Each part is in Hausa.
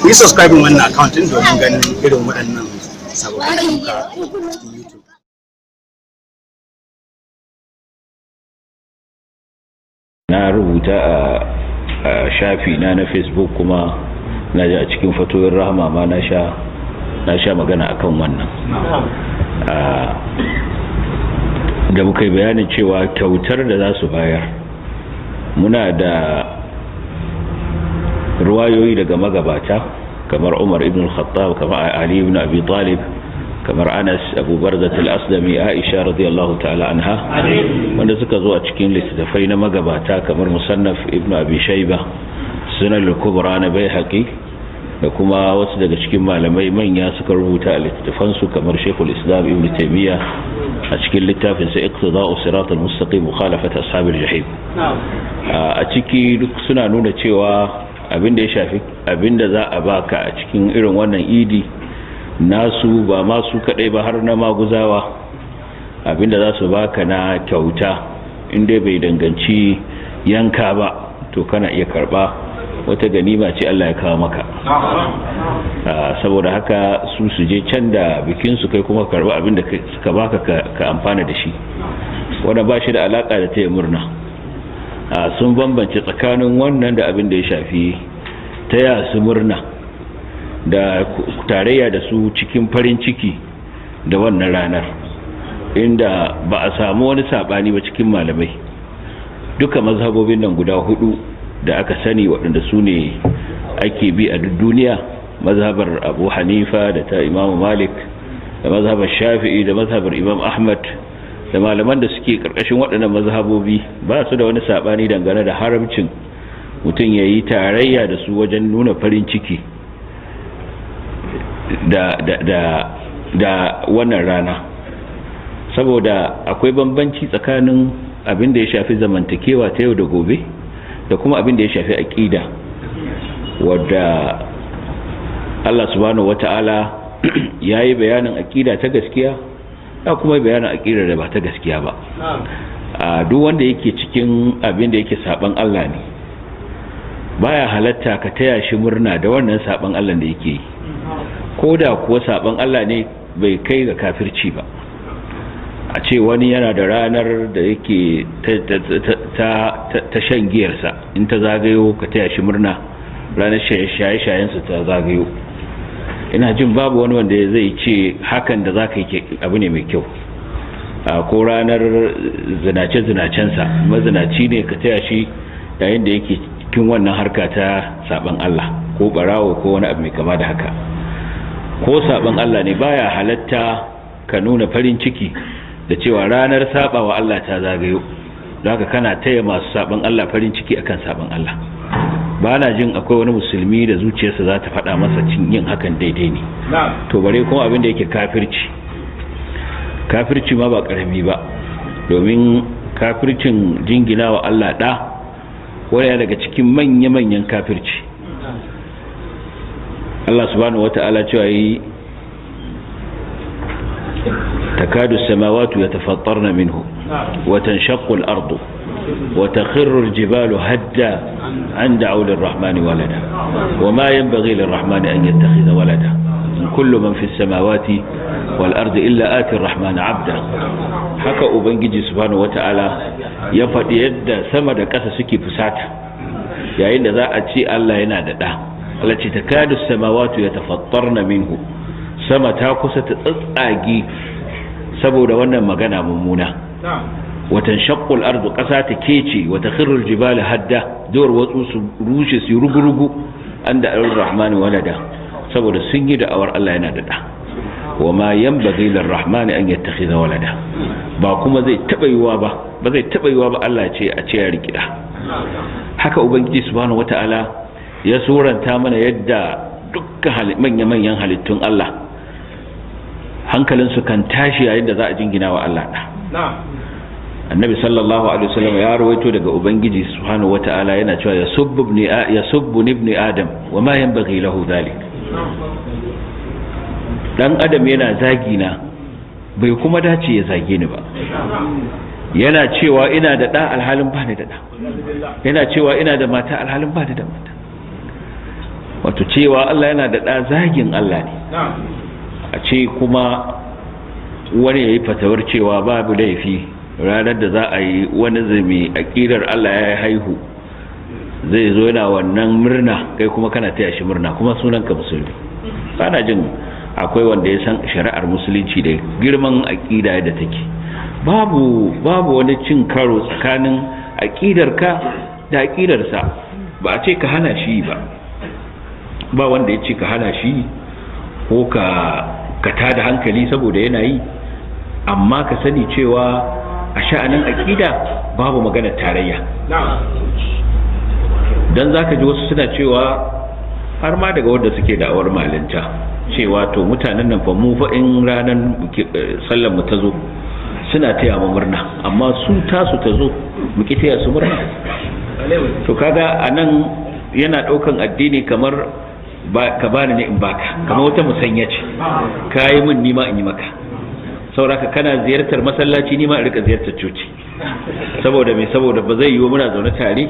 Ku yi subscribing wannan account din domin ganin irin waɗannan sababbin ayyuka cikin YouTube. Na rubuta a shafi na na Facebook, kuma na ji a cikin Fatoyin Rahama ma na sha magana akan wannan, da muka yi bayanin cewa kyautar da za su bayar, muna da ruwayoyi daga magabata kamar Umar ibn al-Khattab, kamar Ali ibn Abi Talib, kamar Anas, Abu Barzat al-Aslami, Aisha radiyallahu ta'ala anha, wanda suka zo a cikin littattafai na magabata kamar Musannaf Ibn Abi Shayba, Sunan al-Kubra na Baihaqi, da kuma wasu daga cikin malamai manya suka rubuta a littattafansu kamar Sheikhul Islam Ibn Taymiyyah a cikin littafinsa Iqtida'u Sirat al-Mustaqim Mukhalafat Ashabil Jahim. A ciki duk suna nuna cewa abinda ya shafi abinda za a baka a cikin irin wannan idi nasu, ba masu kadai ba, har na maguzawa, abinda za su baka na kyauta inda bai danganci yanka ba, to kana iya karba, wata ganima ce Allah ya kawo maka. Saboda haka su su je can da bikin su, kai kuma karba abinda suka baka ka amfana da shi. Wanda ba shi da alaka da taya murna. Sun bambance tsakanin wannan da abin da ya shafi taya su murna da tarayya da su cikin farin ciki da wannan ranar, inda ba a samu wani sabani ba cikin malamai. Duka mazhabobin nan guda hudu da aka sani, waɗanda su ne ake bi a duk duniya, mazhabar Abu Hanifa da ta Imamu Malik da mazhabar Shafi'i da mazhabar Imam Ahmad da malaman da suke karkashin waɗannan mazhabobi, ba su da wani sabani dangane da haramcin mutum ya yi tarayya da su wajen nuna farin ciki da wannan rana, saboda akwai bambanci tsakanin abin da ya shafi zamantakewa ta yau da gobe da kuma abin da ya shafi aƙida, wadda Allah subhanahu wata'ala ya yi bayanin aƙida ta gaskiya, ya kuma bayanin aƙidar da ba ta gaskiya ba. A duk wanda yake cikin abin da yake saban Allah ne, baya halatta ka taya shi murna da wannan saban Allah da yake yi, ko da kuwa saban Allah ne bai kai ga kafirci ba. A ce wani yana da ranar da yake ta shan giyarsa, in ta zagayo ka taya shi murna ranar shaye-shayensa ta zagayo, ina jin babu wani wanda zai ce hakan da za ka yi abu ne mai kyau. Ko ranar zinace-zinacensa, mazinaci ne, ka taya shi yayin da yake cikin wannan harka ta saban Allah, ko barawo, ko wani abu mai kama da haka, ko saban Allah ne, baya halatta ka nuna farin ciki da cewa ranar sabawa Allah ta zagayo, don haka kana taya masu saban Allah farin ciki akan saban Allah. Ba na jin akwai wani musulmi da zuciyarsa za ta faɗa masa cin yin hakan daidai ne. To bare kuma abin da yake kafirci. Kafirci ma ba ƙarami ba, domin kafircin jingina wa Allah ɗa wani daga cikin manya-manyan kafirci. Allah subhanahu wata'ala cewa yi takadu samawatu yatafattarna minhu wa tanshaqqu al-ardu wa takhirru al-jibalu hadda an da'u lir-rahmani walada wa ma yanbaghi lir-rahmani an yattakhidha walada kullu man fi as-samawati wal-ardi illa ati ar-rahmana 'abda. Haka Ubangiji subhanahu wata'ala ya faɗi yadda sama da ƙasa suke fusata yayin da za a ce Allah yana da ɗa. Allah ce takadu samawatu yatafattarna minhu, sama ta kusa ta tsatsage saboda wannan magana mummuna. Watan shaqqul ardu, ƙasa ta kece, wa takhirru aljibalu hadda, duwar watsu su rushe su rugurugu, an da ar-rahmani walada, saboda sun yi da'awar Allah yana da ɗa. Wa ma yanbaghi lir-rahmani an yattakhidha walada, ba kuma zai taba yiwa ba, ba zai taba yiwa ba Allah ce a ce ya riki da. Haka Ubangiji subhanahu wataala ya suranta mana yadda dukkan manya-manyan halittun Allah hankalinsu kan tashi yayin da za a jingina wa Allah da. Annabi sallallahu alaihi wasallam ya rawaito daga Ubangiji subhanahu wataala yana cewa yasubbu ibn adam wa ma yanbaghi lahu dhalik. Dan adam yana zagi na, bai kuma dace ya zage ni ba. Yana cewa ina da da, alhalin ba ni da da. Yana cewa ina da mata, alhalin ba ni da mata. Wato cewa Allah yana da ɗa zagin Allah ne. A ce kuma wani ya yi fatawar cewa babu laifi ranar da za a yi wani zumi aƙidar Allah ya haihu zai zo yana wannan murna, kai kuma kana taya shi murna kuma sunanka musulmi. Bana jin akwai wanda ya san shari'ar musulunci da girman aƙida da take. Babu wani cin karo tsakanin aƙidarka da aƙidarsa. Ba a ce ka hana shi ba, ba wanda ya ce ka hana shi ko ka tada hankali saboda yana yi, amma ka sani cewa a sha'anin aƙida babu maganar tarayya. Dan zaka ji wasu suna cewa har ma daga wanda suke da'awar malinta cewa to mutanen nan fa mu fa in ranar sallar mu ta zo suna taya mu murna, amma su tasu ta zo mu ki taya su murna. To kaga anan yana daukan addini kamar ba ka bani ne in baka, kamar wata musanya ce, kayi min nima in yi maka. Sauraka kana ziyartar masallaci nima in rika ziyartar coci. Saboda me? Saboda ba zai yiwu muna zaune tare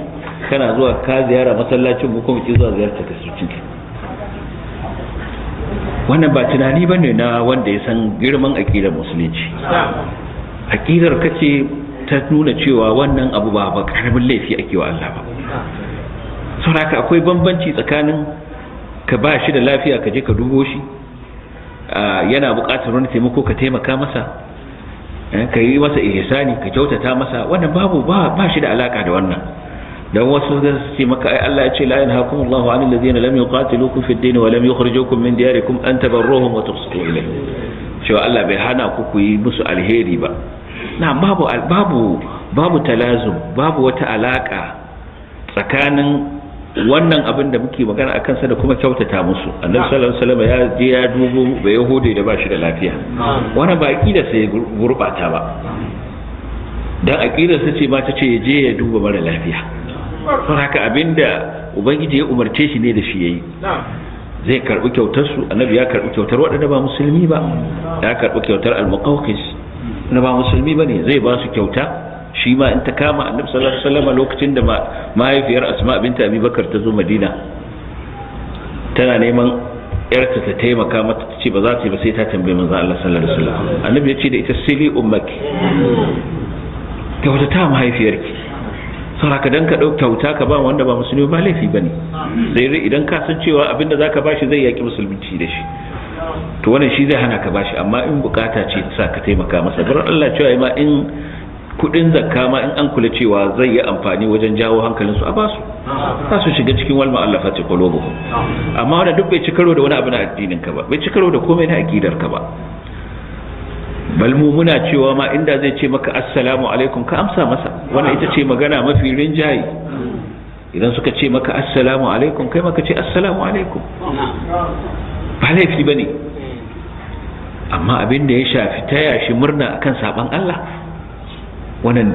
kana zuwa ka ziyara masallacin mu kuma ki zuwa ziyartar cocin. Wannan ba tunani bane na wanda ya san girman aqidar musulunci. Aqidar kace ta nuna cewa wannan abu ba karamin laifi ake wa Allah ba. Saboda akwai bambanci tsakanin ka ba shi da lafiya ka je ka dubo shi, yana buƙatar wani taimako ka taimaka masa, ka yi masa ihsani, ka kyautata masa. Wannan babu ba shi da alaka da wannan. Dan wasu zai ce maka ai Allah ya ce la yanhaakumullahu 'anil ladzina lam yuqatilukum fid din wa lam yukhrijukum min diyarikum an tabarruhum wa tuqsitu ilayhim. Cewa Allah bai hana ku ku yi musu alheri ba. Na babu babu babu talazum, babu wata alaka tsakanin wannan abin da muke magana akan sa da kuma kyautata musu. Annabi sallallahu alaihi wasallam ya je ya dubo ba yahudi da ba shi da lafiya. Wannan ba aqida sai gurbata ba. Dan aqidar sa ce ma ta ce ya je ya duba mara lafiya. Don haka abinda ubangiji ya umarce shi ne da shi yayi. Zai karbi kyautar su. Annabi ya karbi kyautar waɗanda ba musulmi ba, ya karbi kyautar al-muqawqis na ba musulmi bane, zai ba su kyauta shi ma in ta kama. Annabi sallallahu alaihi wasallam lokacin da mahaifiyar Asma binta Abi Bakar ta zo Madina tana neman yarta ta taimaka mata, ta ce ba za ta yi ba sai ta tambaye manzo Allah sallallahu alaihi wasallam. Annabi ya ce da ita sili ummaki, kyautata mahaifiyarki. Saboda dan ka ɗau kyauta ka ba wanda ba musulmi ba laifi bane, sai dai idan ka san cewa abinda zaka bashi zai yaki musulunci da shi, to wannan shi zai hana ka bashi. Amma in bukata ce sa ka taimaka masa, bar Allah cewa ma in kudin zakka ma in an kula cewa zai yi amfani wajen jawo hankalin su a basu, za su shiga cikin wal ma'allafati qulubuhum. Amma wanda duk bai ci karo da wani abu na addinin ka ba, bai ci karo da komai na aqidar ka ba. Bal mu muna cewa ma inda zai ce maka assalamu alaikum ka amsa masa. Wannan ita ce magana mafi rinjaye. Idan suka ce maka assalamu alaikum kai maka ce assalamu alaikum, ba laifi bane. Amma abin da ya shafi taya shi murna akan saban Allah, wannan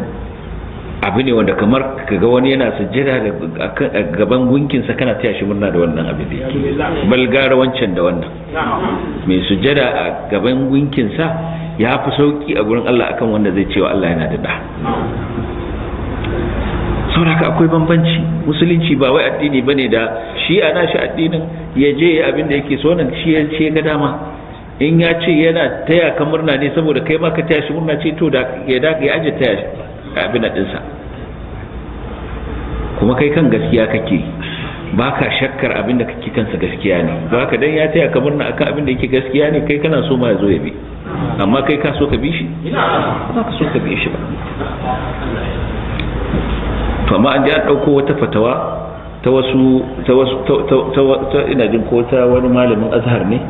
abu ne wanda kamar kaga wani yana sujjada da gaban gunkinsa kana taya shi murna da wannan abin da yake. Bal gara wancan da wannan mai sujjada a gaban gunkinsa ya fi sauki a gurin Allah akan wanda zai cewa Allah yana da da. Saboda akwai bambanci. Musulunci ba wai addini bane da shi ana shi addinin ya je abin da yake so, nan shi ya ce ga dama. In ya ce yana taya ka murna ne saboda kai ma ka taya shi murna ce, to da ya da ya aje taya shi abin ɗinsa. Kuma kai kan gaskiya kake, baka shakkar abin da kake kansa gaskiya ne. Baka dan ya taya ka murna akan abin da yake gaskiya ne, kai kana so ma ya zo ya bi, amma kai ka so ka bi shi? Ba ka so ka bi shi ba. To amma an ji an ɗauko wata fatawa ta wasu ta ina jin ko ta wani malamin Azhar ne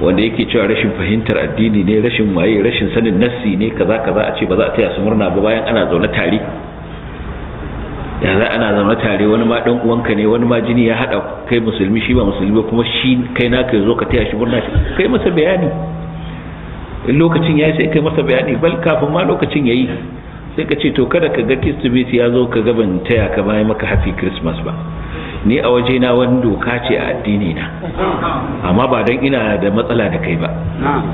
wanda yake cewa rashin fahimtar addini ne, rashin waye, rashin sanin nassi ne, kaza kaza, a ce ba za a taya su murna ba bayan ana zaune tare. Ya za ana zaune tare, wani ma dan uwanka ne, wani ma jini ya hada kai musulmi shi ba musulmi ba, kuma shi kai naka yazo ka taya shi murna, kai masa bayani. In lokacin yayi sai kai masa bayani, bal kafin ma lokacin yayi sai ka ce to kada ka ga Kirsimeti ya zo ka ga ban taya ka bayan maka happy Christmas ba. Ni a waje na wani doka ce a addini na, amma ba dan ina da matsala da kai ba,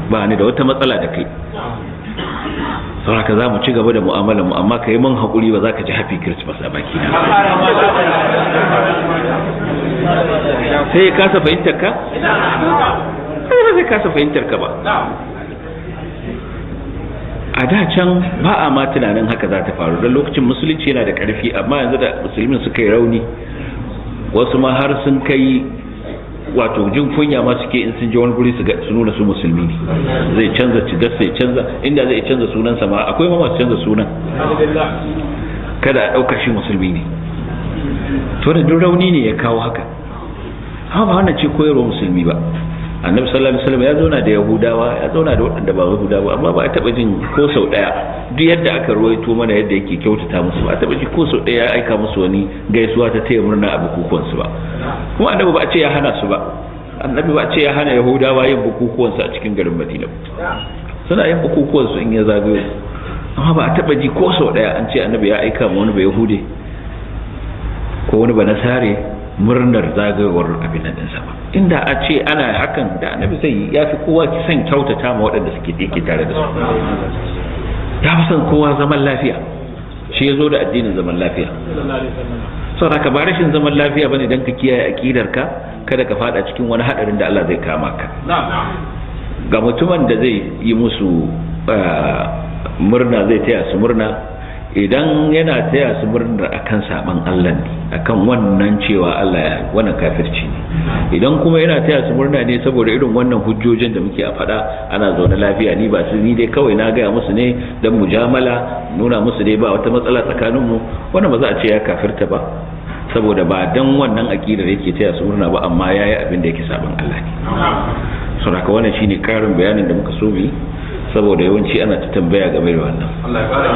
ba ni da wata matsala da kai. Saboda za mu ci gaba da mu'amalar mu, amma ka yi man haƙuri, ba za ka ji "Happy Christmas" a baki na. Sai ya kasa fahimtar ka? Sai ba zai kasa fahimtar ka ba. A da can ba a ma tunanin haka za ta faru, don lokacin musulunci yana da ƙarfi. Amma yanzu da musulmin suka yi rauni, wasu ma har sun kai wato jin kunya ma suke in sun je wani guri su nuna su musulmi ne. Zai canza cigar, sai canza inda zai canza sunansa ma. Akwai ma masu canza sunan kada a ɗauka shi musulmi ne. To da duk rauni ne ya kawo haka, amma ba wannan ce koyarwa musulmi ba. Annabi sallallahu alaihi wasallam ya zauna da Yahudawa, ya zauna da waɗanda ba Yahudawa, amma ba a taɓa jin ko sau ɗaya, duk yadda aka ruwaito mana yadda yake kyautata musu, ba a taɓa ji ko sau ɗaya ya aika musu wani gaisuwa ta taya murna a bukukuwan su ba. Kuma annabi ba a ce ya hana su ba. Annabi ba a ce ya hana Yahudawa yin bukukuwan su a cikin garin Madina. Suna yin bukukuwan su in ya zagayo, amma ba a taɓa ji ko sau ɗaya an ce annabi ya aika ma wani ba Yahude ko wani ba Nasare murnar zagayowar abin nan ɗinsa ba. Inda a ce ana hakan, da annabi zai ya fi kowa son kyautata ma waɗanda suke yake tare da su, ya fi son kowa zaman lafiya. Shi ya zo da addinin zaman lafiya. Saboda ka ba rashin zaman lafiya bane dan ka kiyaye aqidar ka, kada ka fada cikin wani hadarin da Allah zai kama ka. Ga mutumin da zai yi musu murna, zai taya su murna, idan yana taya su murnar akan saban Allah ne, akan wannan cewa Allah ya wannan kafirci ne. Idan kuma yana taya su murna ne saboda irin wannan hujjojin da muke a faɗa, ana zaune lafiya, ni ba su, ni dai kawai na gaya musu ne dan mujamala, nuna musu dai ba wata matsala tsakaninmu, wannan ba za a ce ya kafirta ba, saboda ba dan wannan aqidar yake taya su murna ba, amma yayi abin da yake saban Allah ne. Saboda wannan shine karin bayanin da muka so mu yi, saboda yawanci ana ta tambaya game da wannan. Allah ya kara.